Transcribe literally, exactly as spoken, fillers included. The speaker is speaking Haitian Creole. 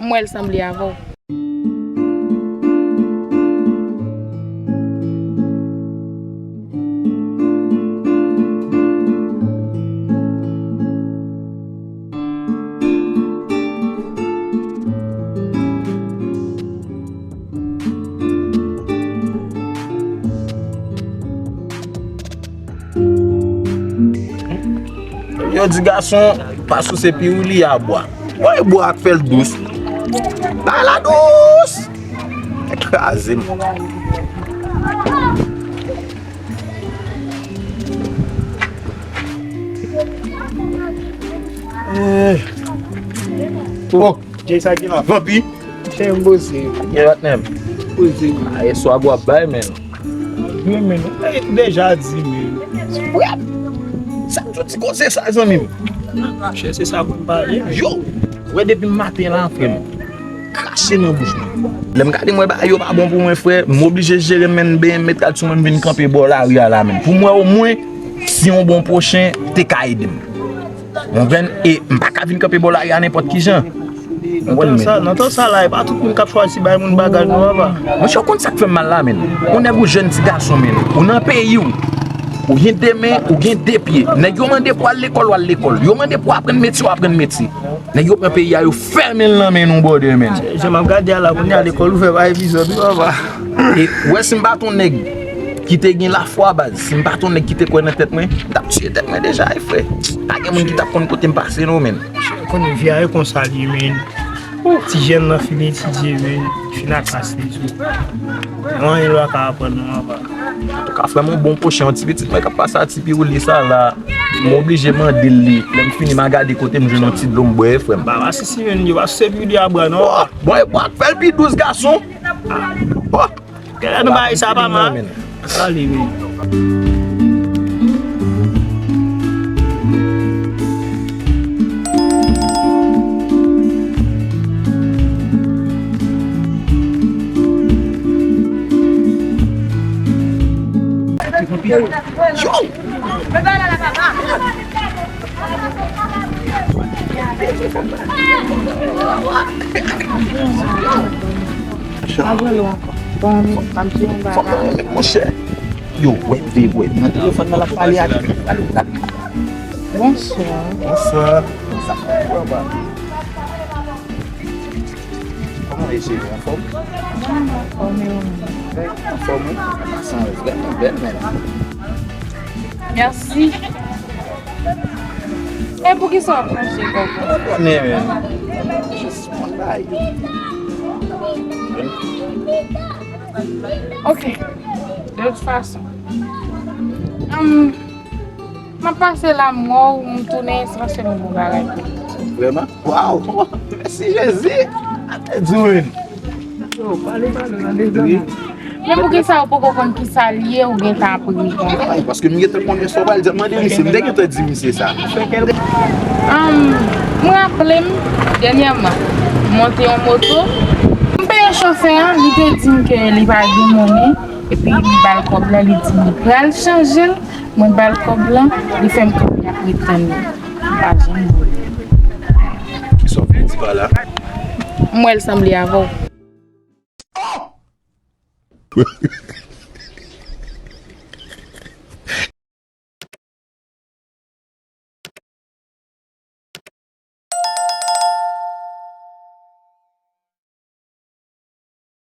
M wè l sanble avè w. Yo di gason pa souse piwouli a bwa. Woy, bwa ak fè l dous. Bay la dous. Kraze m. Eh. Oh. Jay sa ki la. Vanpi. Chè m poze. Ye patnè m. Poze. A, e swa gwa bay, men. Wi, men. Ou deja di, men. Frè m. Sa m soti koze sa, zanmi m. Chè, se sa pou m pale. Yo. Wè depi maten la, frè m. Krache nan bouch mwen. Lè m gade m wè bagay yo pa bon pou mwen, frè, m oblije jere m, men, m benyen m met rad sou mwen, m vin kanpe bò lari a la, men. Pou m wè omwen si yon bon pwochen te ka ede m. Ou konprann? E m pa ka vin kanpe bò lari a nenpòt ki jan. Ou konprann, men? Nan tan sa la, e pa tout moun k ap chwazi bay moun bagaj, non, papa. Monchè, ou konn sa k fè m mal la, men? Yon nèg ou jèn ti gason, men. Ou nan peyi w. Ou gen de men, ou gen de pye. Nèg yo mande pou w al lekòl, w al lekòl. Yo mande pou w aprann metye, w aprann metye. Nèg yo pran peyi a, yo fèmen l nan men nou, brother, men. Jan m ap gade a la, kounye a lekòl ouvè pa epizòd, wi, papa. E, ou wè, si m pa t yon nèg ki te gen lafwa, baz, si m pa t yon nèg ki te kwè nan tèt mwen, m t ap tiye tèt mwen deja, wi, frè. Pa gen moun ki t ap konn kote m pase, non, men. Konnen vi a, e konsa li ye, men. Ti jèn nan fin etidye, men, fin ak klas li tou. Anyen l pa ka aprann non, apa. Antouka, frè m, yon bon pwochen, yon ti pitit mwen k ap pase a ti piwouli sa la, m oblije mande l li. Lè m fini, m a gade kote m jwenn yon ti dlo m bwè, frè m. Ba, ba, si, si, men, yo pa souse piwouli a bwa, non. Oh, bon, e bwa k fè l pi dous, gason. Oh. Gade nou bay sa pa mal. Sa li menm. Yo! Fòk mwen remèt monchè. Yo, wè, vle, wè. Nan telefòn nan l ap pale ak. Bonswa. Bonswa. Sa fè, papa? Kòman w ye, cheri? Anfòm? Anfòm, e ou menm? Anfòm, wi. Sa vrèman bèl, men. Mèsi. E poukisa w ap manje kòkòt? Mwen konnen, men. Jis mwen bay. Ok. De tout fason. Hum, m ap pase la, m wè w, m tounen, se paske m gen yon bagay pou ou. Vrèman? Waw! Mèsi, Jezi! Atè di w, men. Yo, pale, pale, nan dezòd. Wi. Men poukisa ou poko konn kisa l ye, ou gentan ap ri konsa? Ay, paske m gentan konnen sa w pral di, mande misye, m te gentan di misye sa. Ahn, m raple m, dènyèman, m monte yon moto, m peye chofè a, li te di m ke li pa gen monnen, epi m ba l kòb la, li di m li pral chanje l, mwen ba l kòb la, li fè m kanpe ap ret tann li. M pa janm wè l. Kisa w vle di pa la? M wè l sanble avè w. Oh!